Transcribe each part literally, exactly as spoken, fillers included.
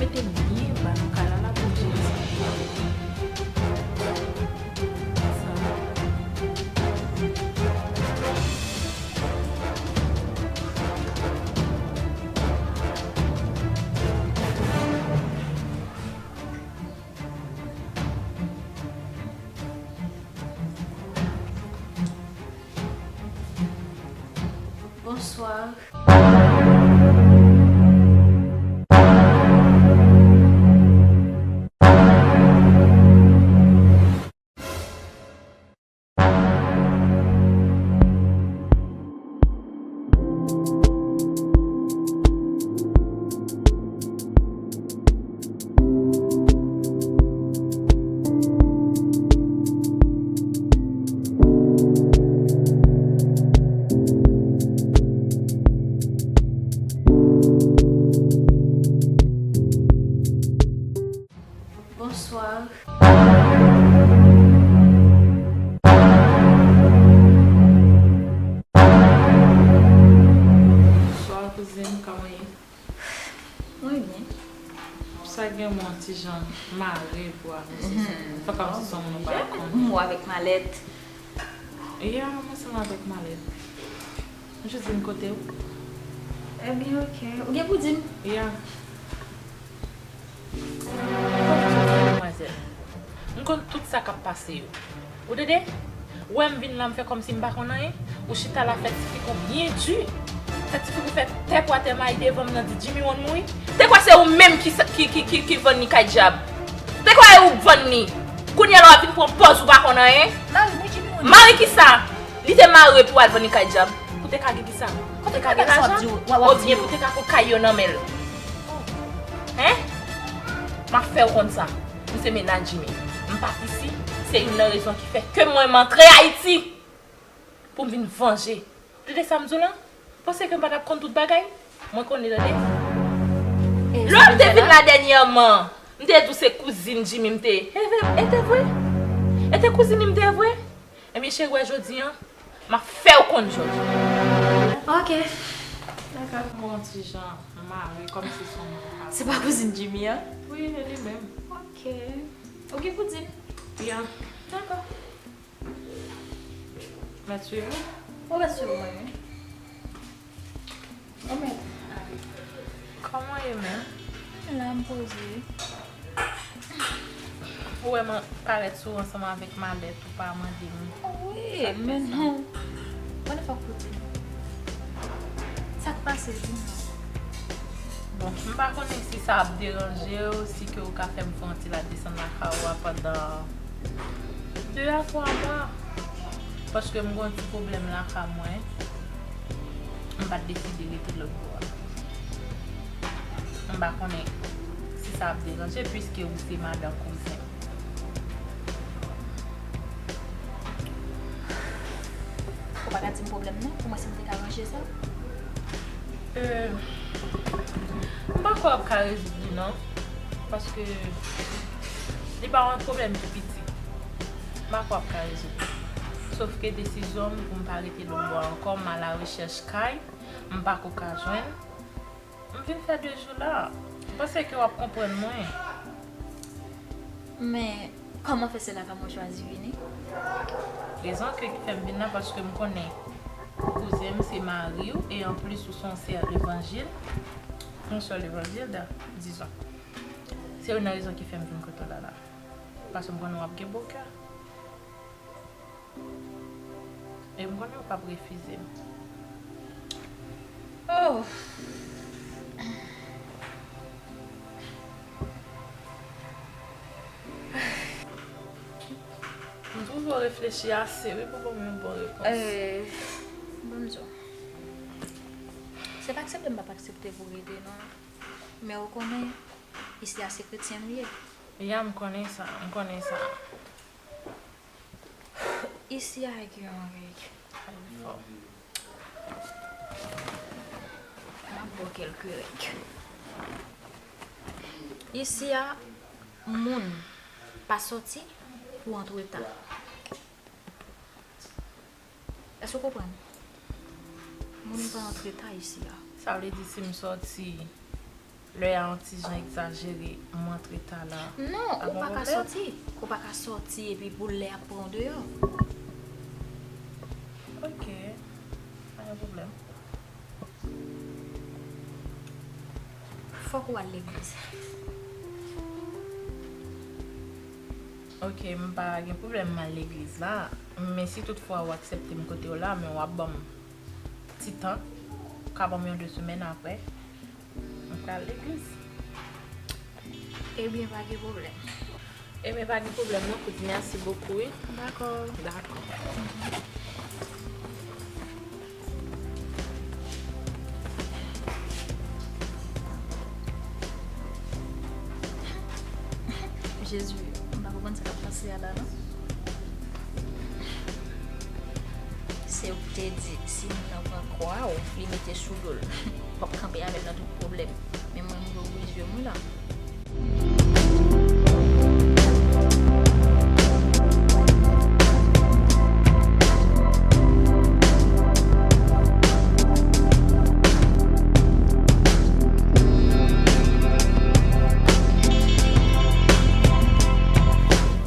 Mete byen ba nou kay la, la pou Jezi. Sa. Bonsoir. Bonsoir. Bonswa, kouzin, kòman ye? Mwen byen. Sa gen yon ti jan mare pou avanse. Fè kòmsi se yon moun ou pa konnen. Ou avèk malèt. Ya, mwen ansanm avèk malèt. Jodi m kote w? Ebyen, oke. Ou gen pou di m? Ya. Fò m di w, demwazèl, m konn tout sa k ap pase yo. Ou tande? Ou wè m vin la, m fè kòmsi m pa konn anyen. Ou chita la, fè ti figi w byen di. Fè ti figi w fè tèt w atè mayi devan m nan, di Jimmy Won mouri. Te kwè se ou menm ki, sa- ki, ki, ki, ki vann li kay dyab. Te kwè ou vann li. Kounye a la, w ap vin pran pòz ou pa konn anyen. Mari, mwen Jimmy Won. Mari ki sa? Li te mare pou al vann li kay dyab. Pou te ka gen kisa? Pou te ka gen lajan? Oubyen pou te ka pran kay yo nan men l? Hen? M ap fè w konn sa. M se mennaj Jimmy. M pa t isi. Se youn nan rezon ki fè ke mwen m antre Ayiti. Pou m vin vanje. Ou tande sa m di w lan? Panse ke m pa t ap konn tout bagay? Mwen konnen, tande. Lè w te vin la dènyèman, m te di w se kouzin Jimmy m te ye. E te vre? E te kouzin li m te ye vre? Ebyen, cheri, w wè jodi a, m ap fè w konn jodi. Ok. Dakò. Mwen yon ti jan mare, kòmsi se yon moun. Se pa kouzin Jimmy an? Wi, e li menm. Ok. Ou gen kouzin? Ya. Dakò. Mèt swiv ou? Ou mèt swiv mwen, wi. Ou mèt ale. Kòman w ye menm? M la, m poze. Ou wè m parèt sou ou ansanm avèk malèt, ou pa mande m. Wi, men non. Mande fòk ou di m. Sa k pase, di m non. Bon, m pa konnen si sa ap deranje w, si ke w ka fè m fè yon ti la desann lakay ou a pandan de a twa mwa. Paske m gen yon ti pwoblèm lakay mwen. M pa t deside rete lòt bò a. M pa konnen si sa ap deranje, piske ou se madan kouzen m. Ou pa ka di m pwoblèm nan, pou mwen si m te ka ranje sa? Euh, m pa kwè w ap ka rezoud li non, paske li pa yon pwoblèm ki piti. M pa kwè w ap ka rezoud li. Sòf ke desizyon m pou m pa rete lòt bò a ankò, m al arechèch kay, m pa ko ka jwenn. M vin fè de jou la. M panse ke w ap konprann mwen. Men, kòman fè se lakay mwen chwazi vini? Rezon ke ki fè m vin la, paske m konnen kouzen m se mari w, e anplis ou se yon sè levanjil. Yon sè levanjil, da, dizon. Se youn nan rezon ki fè m vin kote w la la. Paske m konnen w ap gen bon kè. E m konnen w p ap refize m. Oh! M twouve w reflechi ase, wi, pou ban m yon bon repons. Eh, ban m di w. Se pa aksepte m p ap aksepte pou rete, non. Men ou konnen, isi a se kretyen m ye. Ya, m konnen sa, m konnen sa. Isi a gen yon règ. Ay, fò. M ap ba w kèlke règ. Isi a, moun pa sòti pou antre ta. Èske w konprann? Moun pa antre ta isi a. Sa vle di si m sòti Lè a yon ti jan egzajere, m antre ta la. Non, ou pa ka sòti. Ou pa ka sòti epi pou lè ap pran w deyò. Ok, pa gen pwoblèm. Fòk ou al legliz. Ok, m pa gen pwoblèm m al legliz la, men si toutfwa ou aksepte m kote w la, men w ap ban m ti tan, ou ka ban m yon de semèn apre, m pral legliz. Ebyen, pa gen pwoblèm. Ebyen, pa gen pwoblèm non, Koudi, mèsi bokou, wi. Dakò. Dakò. Jezi, m pa konprann sa k ap pase a la non. Se ou ki te di, si moun nan pran kwa w, li mete sou do l, w ap kanpe avè l nan tout pwoblèm. Men mwen, m dwe ouvri zye m wi la.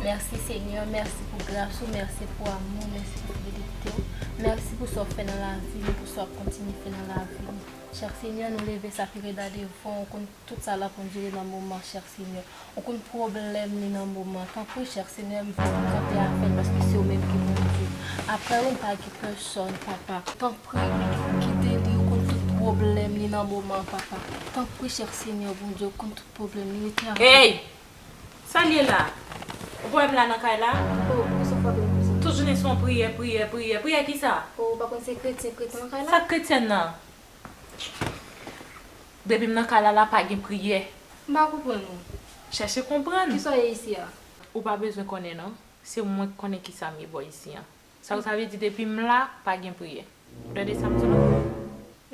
Mèsi Senyè, mèsi pou gras ou, mèsi pou amou, mèsi pou fidelite w. Mèsi pou sa w fè nan lavi m, pou sa w ap kontinye fè nan lavi m. Chè Senyè, nou leve sa pi red la devan w, ou konn tout sa l ap andire nan moman, chè Senyè. Ou konn pwoblèm li nan moman. Tanpri, chè Senyè, m vle pou kanpe avè l, paske se ou menm ki Bondye. Aprè ou, m pa gen pèsòn, papa. Tanpri, kite li, ou konn tout pwoblèm li nan moman, papa. Tanpri, chè Senyè, Bondye, ou konn tout pwoblèm li, rete avè l. Ey! Sa l ye la? Ou pa wè m la nan kay la? Oh, kisa w frape m konsa? Tout jounen se yon priyè, priyè, priyè. Priyè kisa? Oh, ou pa konn se kretyen k rete nan kay la? Sa k kretyen nan? Depi m nan kay la, la pa gen priyè. M pa konprann ou. Chèche konprann. Kisa w ye isi a? Ou pa bezwen konnen non. Se mwen k konnen kisa m ye bò isi an. Sa w sa vle di depi m la, pa gen priyè. Ou tande sa m di w la?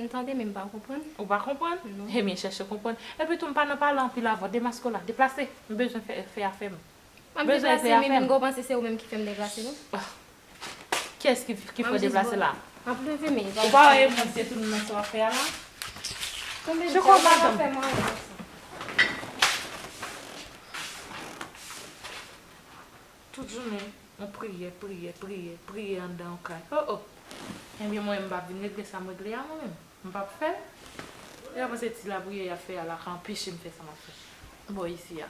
M tande men m pa konprann. Ou pa konprann? Non. Ebyen, chèche konprann. Epi tou, m pa nan pale anpil avè w. Demaske w la. Deplase. M bezwen fè, fè afè m. M ap deplase, men m gen w panse se ou menm ki fè m deplase non. Ah. Kiyès ki, ki fè w deplase la? M ap leve men. Ou pa wè e mwen se tout nan sa w ap fè a la? Tonbe m tèlman ap fè mwen anyen konsa. Tout jounen, yon priyè, priyè, priyè, priyè anndan yon kay. Oh, oh! Ebyen, mwen menm, m p ap vin regle sa m regle a, mwen menm. M p ap fè l. E w panse ti lapriyè y ap fè a la ka anpeche m fè sa m ap fè bò isi a?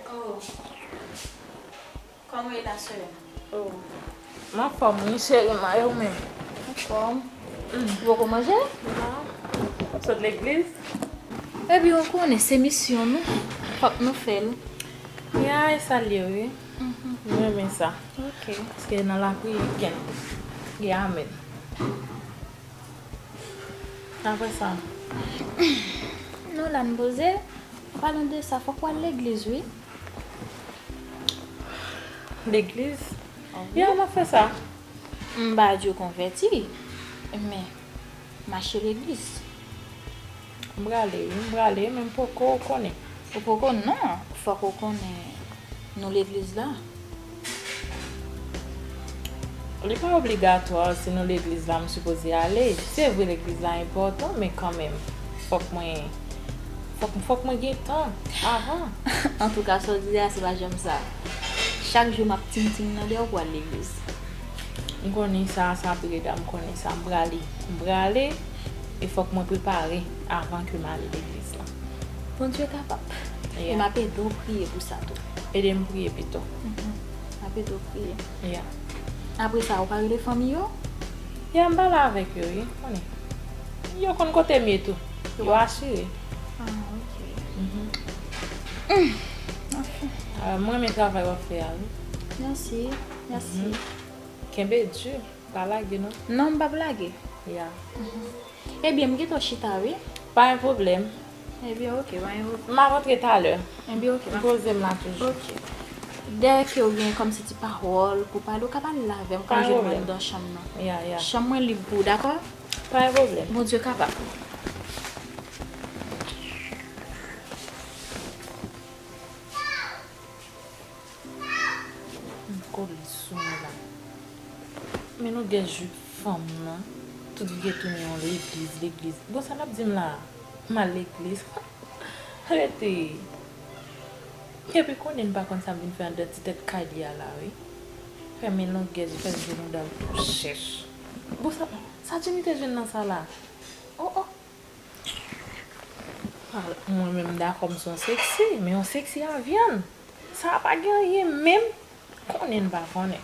Oh. Kòman w ye la, sè m? Oh. M anfòm, wi, cheri m, e ou menm? Anfòm. Mm. Ou poko manje? Non. Sot legliz? Ebyen, ou konnen, se misyon nou. Fòk nou fè l. Ya, e sa l ye, wi. Mhm. M renmen sa. Ok. Paske nan lapriyè, gen, gen amèn. Apre sa? Nou la n poze. An palan de sa, fòk w al legliz, wi. Legliz? Ah, wi. Ya, m ap fè sa. M pa di w konvèti, men mache legliz. M prale, wi, m prale, men m poko konnen. Ou poko, non. Fòk ou konnen nou legliz la. Li pa obligatwa si nou legliz la m sipoze ale. Se vre legliz la enpòtan, men kanmenm, fòk mwen, fòk, fòk mwen gen tan avan. Antouka, sa w di a, se pa janm sa. Chak jou m ap ting ting nan dèyè w pou al legliz. M konnen sa, sa pi red a, m konnen sa. M prale, m prale, e fòk mwen prepare avan ke m ale legliz la. Bondye kapab. Yeah. E m ap ede w priye pou sa tou. Ede m priye pito. Mhm. M ap ede w priye. Yeah. Apre sa, ou pa rele fanmi yo? Yeah, m pale avèk yo, wi, konnen. Yo konn kote m ye tou. Yo asire. Ah, ok. Mhm. Mm. Anfen. Ah, m renmen travay w ap fè a, wi. Mèsi, mèsi. Mhm. Kenbe di. Pa lage, non. Non, m p ap lage. Ya. Mhm. Ebyen, m gentan chita, wi. Pa gen pwoblèm. Ebyen, ok, pa gen pwoblèm. M ap antre talè. Ebyen, ok, m ap poze m la toujou. Ok. Dèyè ke w gen kòmsi ti pawòl pou pale, ou ka pale la avè m, pa gen pwoblèm, anndan chanm nan. Ya, ya. Chanm mwen lib pou ou, dakò? Pa gen pwoblèm. Bondye kapab. M kole sou mwen la. Men nou gen jip fanm nan. Tout vye tounen yon legliz, legliz. Bon, sa l ap di m la a? M al legliz. Rete. Epi konnen m pa konn sa m vin fè anndan ti tèt kay li a la, wi. Fè men longè, fè je mouda l tou chèch. Bon, sa, sa Jimmy te jwenn nan sa la? Oh, oh. Ah, mwen menm m dakò m se yon seksi, men yon seksi a vyann. Sa a pa gen anyen menm. Konnen n pa konnen.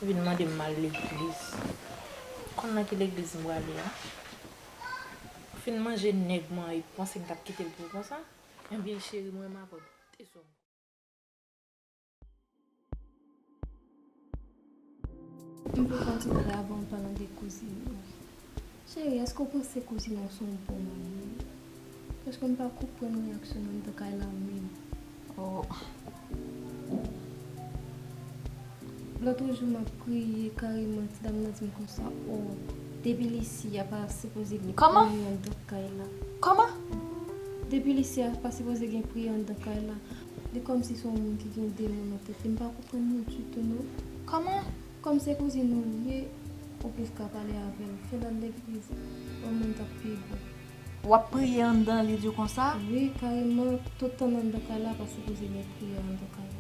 Vin mande m m al legliz. Konn nan ki legliz m prale a? Fin manje nèg mwen epi panse m t ap kite l pou konsa? Ebyen cheri mwen m avè w de zòm. M pou kontinye avan w palan de kouzin ou. Cheri, èske w panse kouzin ou se yon bon moun? Paske m pa konprann reyaksyon l anndan kay la menm. Oh. Lòt jou m ap priye, kareman ti dam nan di m konsa, oh, depi l isi a pa sipoze gen priye anndan kay la. Kòman? Depi l isi a pa sipoze gen priye anndan kay la. Li kòmsi se yon moun ki gen demon nan tèt li. M pa konprann li ditou non. Kòman? Kòm se kouzin ou l ye, ou plis ka pale avè l. Fè l al legliz. Yon moun t ap pi bon. W ap priye anndan, li di w konsa? Wi, kareman, tout tan m anndan kay la, pa sipoze gen priyè anndan kay la.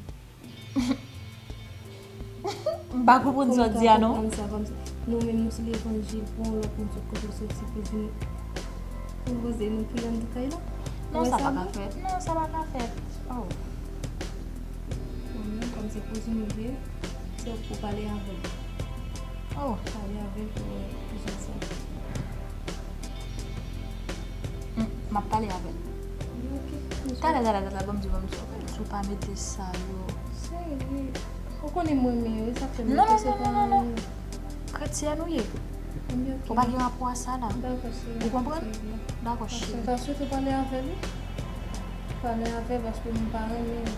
M pa konprann sa w di a non. Kòman w ka konprann sa kòmsi? Nou menm nou sou levanjil, pou yon lòt moun sot kote w soti, pou di nou, pou poze nou priye anndan kay la? Non, sa pa ka fèt. Non, sa pa ka fèt. Oh. Bon, non, kòm se kouzin ou l ye, se ou k pou pale avè l. Oh. Pale avè l pou wè kijan sa. Hmm, m ap pale avè l. Ok. Talè, talè, talè, ban m di, ban m di. Si w pa mete sa yo. Seri. Ou konnen m renmen yo, e sa k fè m mete se pa. Non, non, non, non, non. Kretyèn ou ye. Ebyen, ok. Ou pa gen rapò a sa la. Dakò, seri. Ou konprann? Dakò, cheri. Paske, paske w pale avè l, wi. Pale avè l, paske m pa renmen l.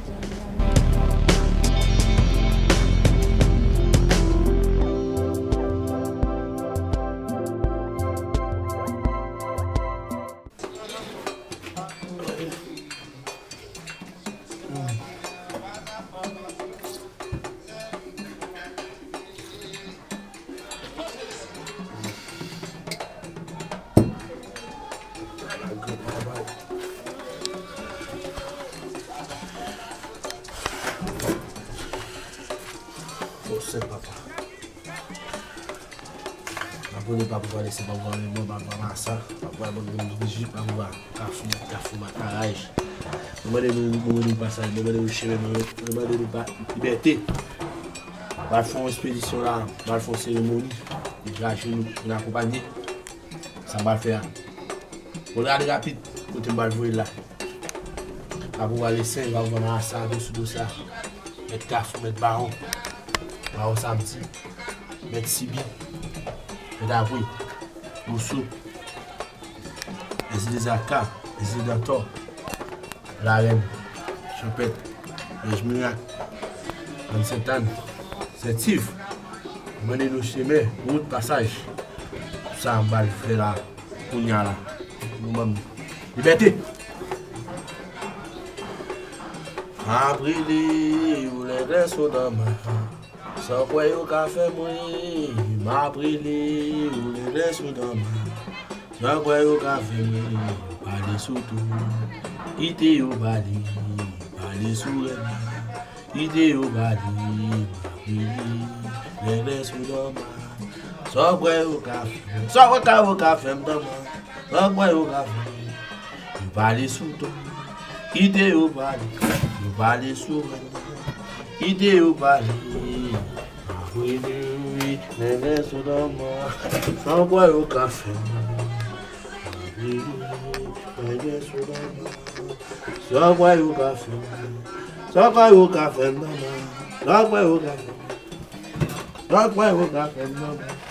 Bon, Sen Papa. M ap rele Papa pou pale, Sen Papa pou pale mwen, Papa Masa, Papa pou pale mwen, Brigitte, Papa pou pale Kafou, Kafou, Makaraj. Mwen mande nou, mwen mande nou pasaj, mwen mande nou chemen, mwen mande nou pa libète. M al fè yon espedisyon la, m al fè yon seremoni. Deja, je nou, nou akonpanye. Sa m pral fè a. Bon, gade rapid kote m pral voye l la. Apre w ale Sen, va w vann asa, dosou dosa. Mèt Kafou, mèt Bawon. Bawon Samdi. Mèt Sibi. Mèt Apre. Bousou. Ensidezaka. Ensidantò. Larèn, Chanpèt, Vyèj Mirak, Grann Sentàn, Sentiv, mande nou chemen, wout, pasaj. Sa m pral fè la, kounya la. Nou ban m libète. M ap rele yo lè lè sodanma. Sa w kwè yo ka fè mwen? M ap rele yo lè lè sodanma. Sa w kwè yo ka fè mwen? Yo pale sou tou. Kite yo pale, pale sou rèd. Kite yo pale, m ap rele lè lè sodanma. Sa w kwè yo ka fè mwen? Sa w kwè yo ka fè m danma? Sa w kwè yo ka fè mwen? Yo pale sou tou. Kite yo pale. Yo pale sou mwen. Kite yo pale. Apre de wi, nènè sou danman. San kwè yo ka fè m. Apre de wi, nènè sou danman. San kwè yo ka fè m. San kwè yo ka fè m danman. San kwè yo ka fè m. San kwè yo ka fè m danman.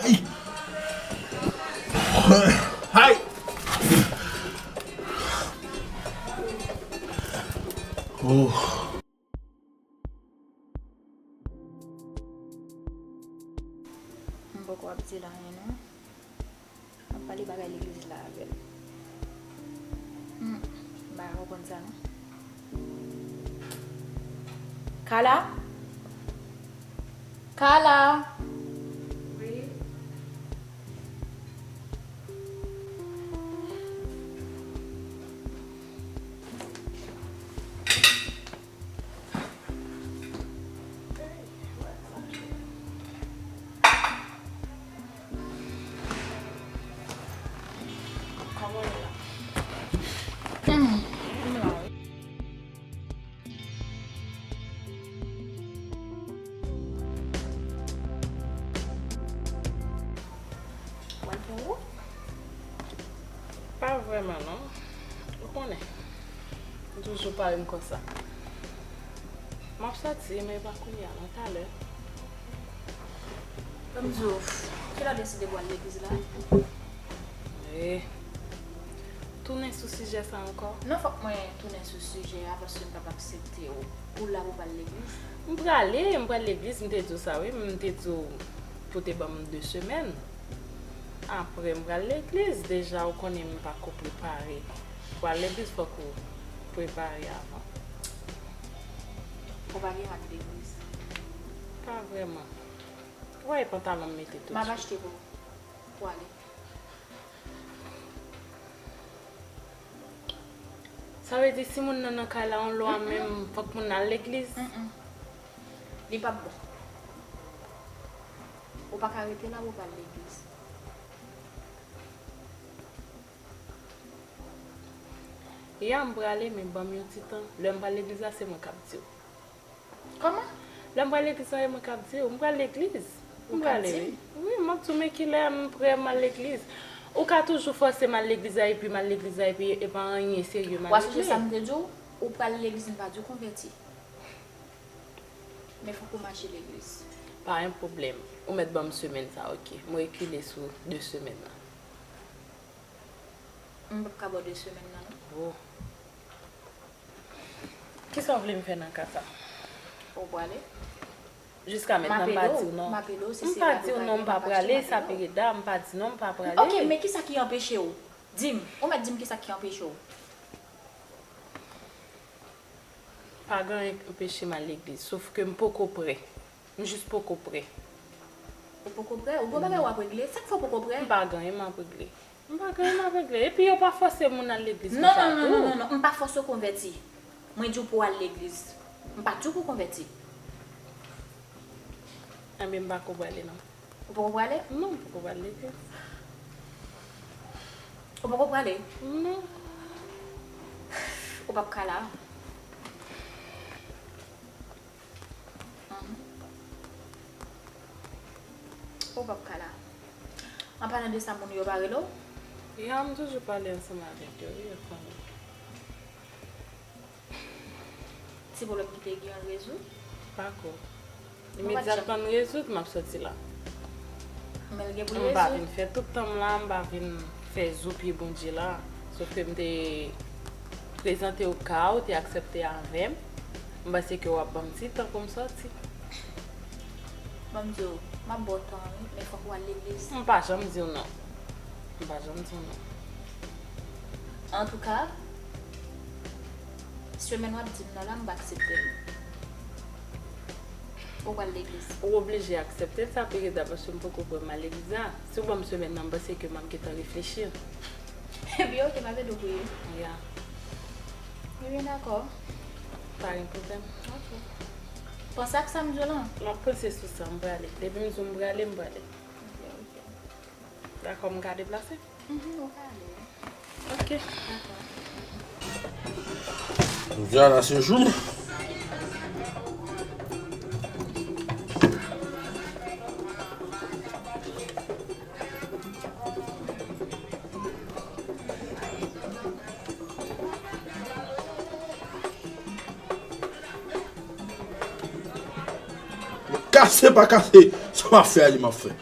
Ay! Hay! Oh. M poko ap di l anyen non. M ap pale bagay legliz la avè l. Hmm, m pa konn sa non. Kala? Kala! Wi. W al fè wout? Pa vrèman non. Ou konnen. M toujou pare m konsa. M ap soti, men pa kounye a, nan talè. Ban m di w, kilè w deside pou w al legliz la? Eh. Tounen sou sijè sa ankò? Non, fòk mwen tounen sou sijè a, paske m p ap aksepte w. Ou la pou w pa al legliz? M prale, m pral legliz, m te di w sa wi, m te di w pou w te ban m de semèn. Apre, m pral legliz, deja ou konnen m pa ko prepare. Pou al legliz, fòk ou prepare avan. Ou pa gen mak legliz? Pa vrèman. Ou wè pantalon m mete tout. M ap achte pou ou. Pou ale. Sa vle di si moun nan nan kay la yon lwa menm, fòk moun nan al legliz? Mm, mm. Li p ap bon. Ou pa ka rete la pou w pa al legliz. Ya, m prale, men ban m yon ti tan. Lè m pral legliz la, se mwen k ap di w. Kòman? Lè m pral legliz la, e mwen k ap di w, m pral legliz. Ou k ap di m? Wi, m ap di w, men kilè m prè m al legliz. Ou ka toujou fòse m al legliz la, epi m al legliz la, epi e pa anyen serye m al regle. W a sonje sa m te di w? Ou pral legliz, m pa di w konvèti. Men fòk ou mache legliz. Pa gen pwoblèm. Ou mèt ban m semèn sa, oke. M rekile sou de semèn nan. M p ap ka ba w de semèn nan, non. Oh. Kisa w vle m fè nan ka sa? Ou prale? Jiska mentnan, m pa di w non. M ap ede w, m ap ede w, se, m pa di w non, m pa prale, sa pi reda, m pa di non, m pa prale. Ok, men kisa ki anpeche w? Di m, ou mèt di m kisa ki anpeche w. Pa gen anyen k anpeche m al legliz, sof ke m poko prè. M jis poko prè. Ou poko prè? Ou gon bagay w ap regle? Sa k fè w poko prè? M pa gen anyen m ap regle. M pa gen anyen m ap regle. Epi yo pa fòse moun al legliz konsa tou. Non, non, non, non, non, m pa fòse w konvèti. Mwen di w pou w al legliz. M pa di w pou w konvèti. Enben, m pa ko prale non. Ou poko prale? Non, m poko pral legliz. Ou poko prale? Non. Ou p ap ka la. Mhm. Ou p ap ka la. An palan de sa, moun yo pa rele w? Ya, m toujou pale ansanm avèk yo, wi, yo konnen. Ti pwoblèm ki te gen an rezoud? Pako. Imedyatman l rezoud, m ap soti la. Men l gen pou l rezoud. M pa vin fè tout tan m la, m pa vin fè zo pye Bondye la. Sof ke m te prezante w ka a, ou te aksepte avè m. M panse ke w ap ban m ti tan pou m soti. Ban m di w, m ap ba w tan wi, men fòk ou al legliz. M pa janm di w non. M pa janm di w non. Antouka, semèn w ap di m nan la, m pa aksepte l. Ou pral legliz. Ou oblije aksepte l, sa pi reda paske m poko prè m al legliz la. Si w ban m semèn nan, m panse ke m ap gentan reflechi. Ebyen, oke, m ap ede w priye. Ya. Ebyen, dakò. Pa gen pwoblèm. Oke. Panse ak sa m di w lan. M ap panse sou sa, m prale. Depi m di w m prale, m prale. Oke, oke. Dakò, m ka deplase? Mhm, ou ka ale. Oke. Dakò. Jodi a la se jou. Kase pa kase, sa m ap fè a, li m ap fè.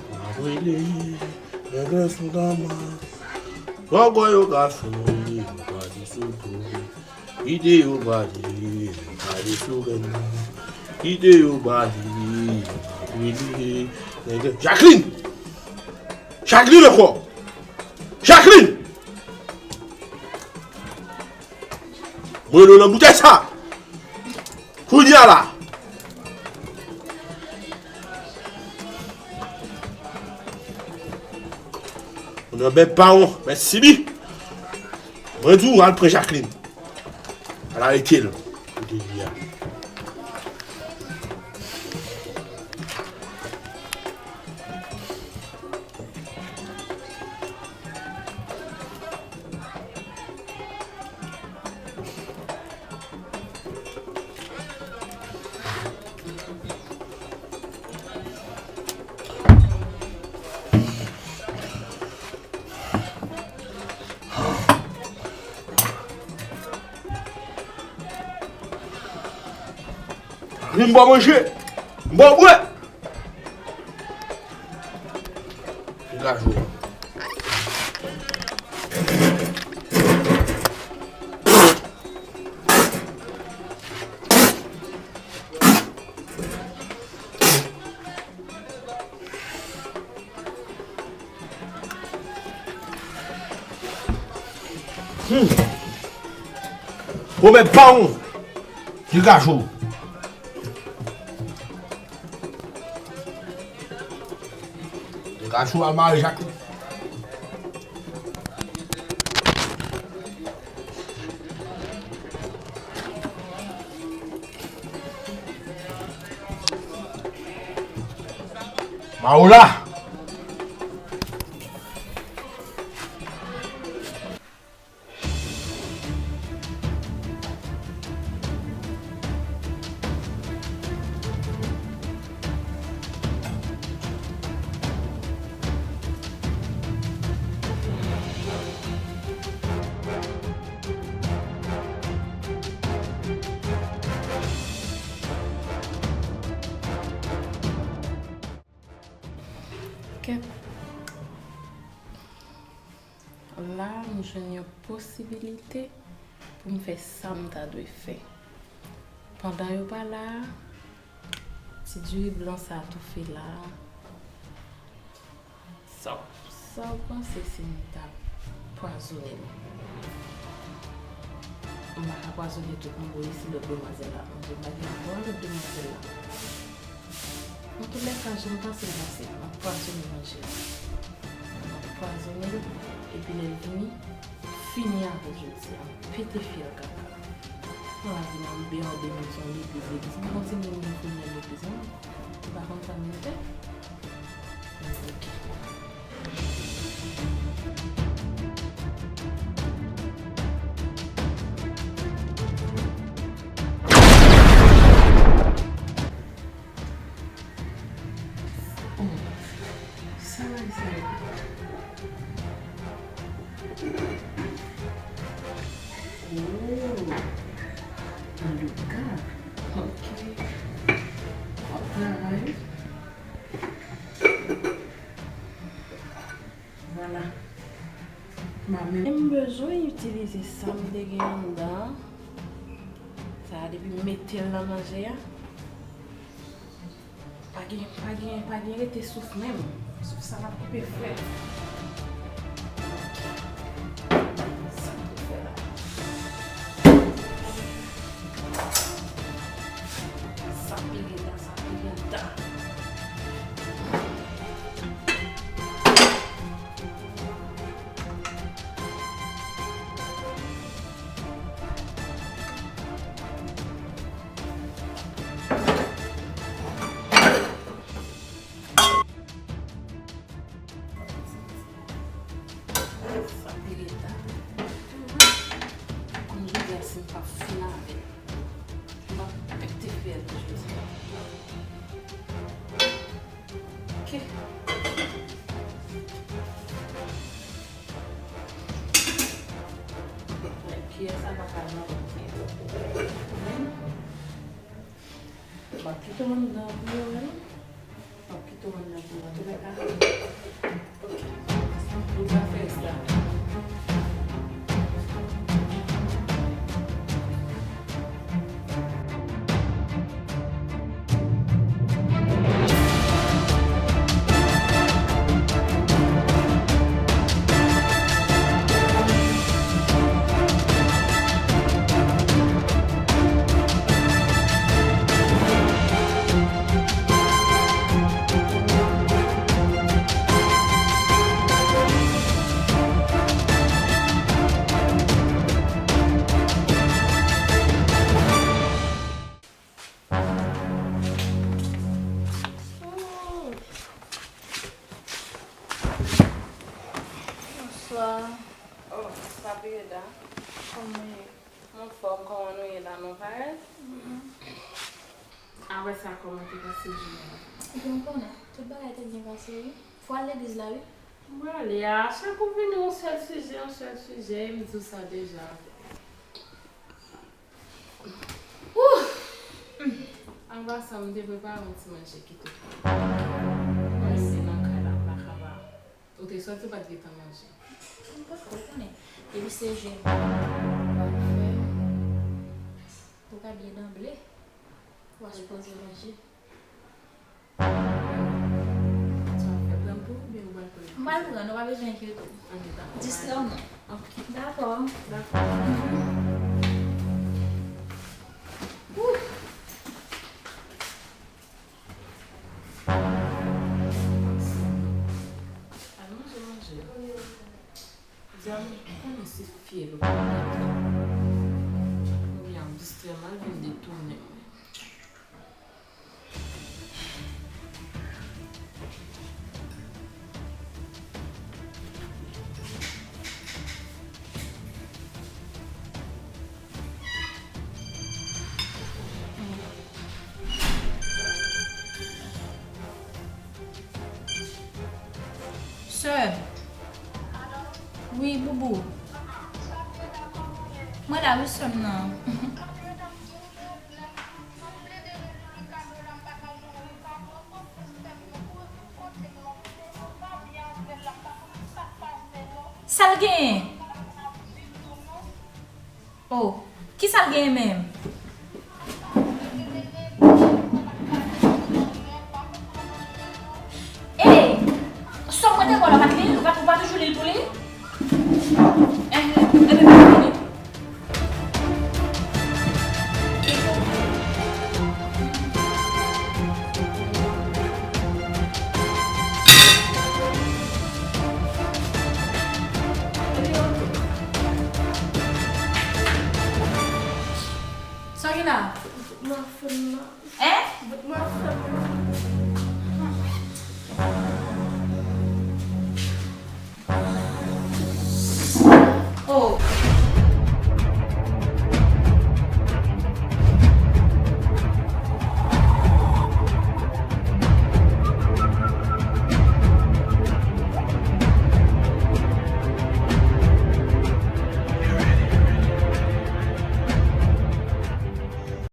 M ap rele nèg lan sou granma. Gògò yo ka fè yo pale sou do. Kite yo pale, pale sou granma. Kite yo pale, m ap rele nèg lan. Jacqueline! Jacqueline ankò! Jacqueline! Mwen rele w nan boutèy sa. Kounye a la. Ou nan bèk pawon, mèt sibi. Mwen di w, al pran Jacqueline. Al arete l. Kote li a? Vin m ba w manje, m ba w bwè. Degaj ou. Hmm. Pwomèt pa w. Degaj ou. Degaj ou al mare Jacqueline. Mawola! Kèt. La, m jwenn yon posibilite pou m fè sa m ta dwe fè. Pandan yo pa la a, ti diri blan sa a toufe la a. Sa w, sa w panse si m ta pwazonnen l? M pa ka pwazonnen tout moun, bon, si lòt demwazèl la manje, m pa gen dwa lòt demwazèl la. Antoulèka, jan m panse l pase, m ap pwazonnen manje a. M ap pwazonnen l, epi lè l vini, m fini avè l jodi a, m pete fyèl kaka. Mwen la vin anbe anbe moun se yon legliz, legliz. M kontinye vin fouye legliz, non? M pa konn sa m vin fè. Ok. Sa bagay sa ye? Oh, anluka. Ok. W ap travay. Vwala. M pa menm bezwen itilize sa m te gen anndan an. Sa a, depi m mete l nan manje a, pa gen, pa gen, pa gen rete souf menm. Souf sa va koupe frèt. Sa m te fè la. Sa pire ta, sa pire ta. Sa pire ta. Kòm jodi a, si m pa fin avè l, m ap pete fyèl jodi a. Ok. Kiyès sa pa ka nan men. M ap kite w anndan pou yo wè non. M ap kite w anndan pou yo wè. Tou lè ka. Ou ka fè sa. Apre sa, kòman te pase jounen an? Ebyen, ou konnen, tout bagay te byen pase, wi. Fò al legliz la, wi. M prale a, chak ou vini yon sèl sijè, yon sèl sijè, e m di w sa deja. Ouh! Anvan sa, m te prepare yon ti manje ki te fre. Mwen se nan kay la, m pa ka pa. Ou te sòti, ou pa t gentan manje. M pa t ko konnen. Epi se jèn w ap fè. Ou ka byen danble. Ou a sipoze manje. Sa w ap fè, pran pou ou oubyen ou pral pran? M pral pran, nou pa bezwen enkyete w. Ok, dakò. Distrè w non. Ok. Dakò. Dakò. Ouh. Al manje, manje. Djam, ou konnen se fyèl ou pa gen. Kounye a, m distrè m al vin detounen mwen. Sè. Wi, boubou. Mwen la, wi, sè m nan. Sa l genyen? Oh, kisa l genyen menm? Ey, sòm mwen te ba w la, ou pa t li l, ou pa, ou pa toujou li l pou li? Enhen, enben, mwen vini. Sa ki la? Bout mwen fè m mal. Hein? Bout mwen fè m mal.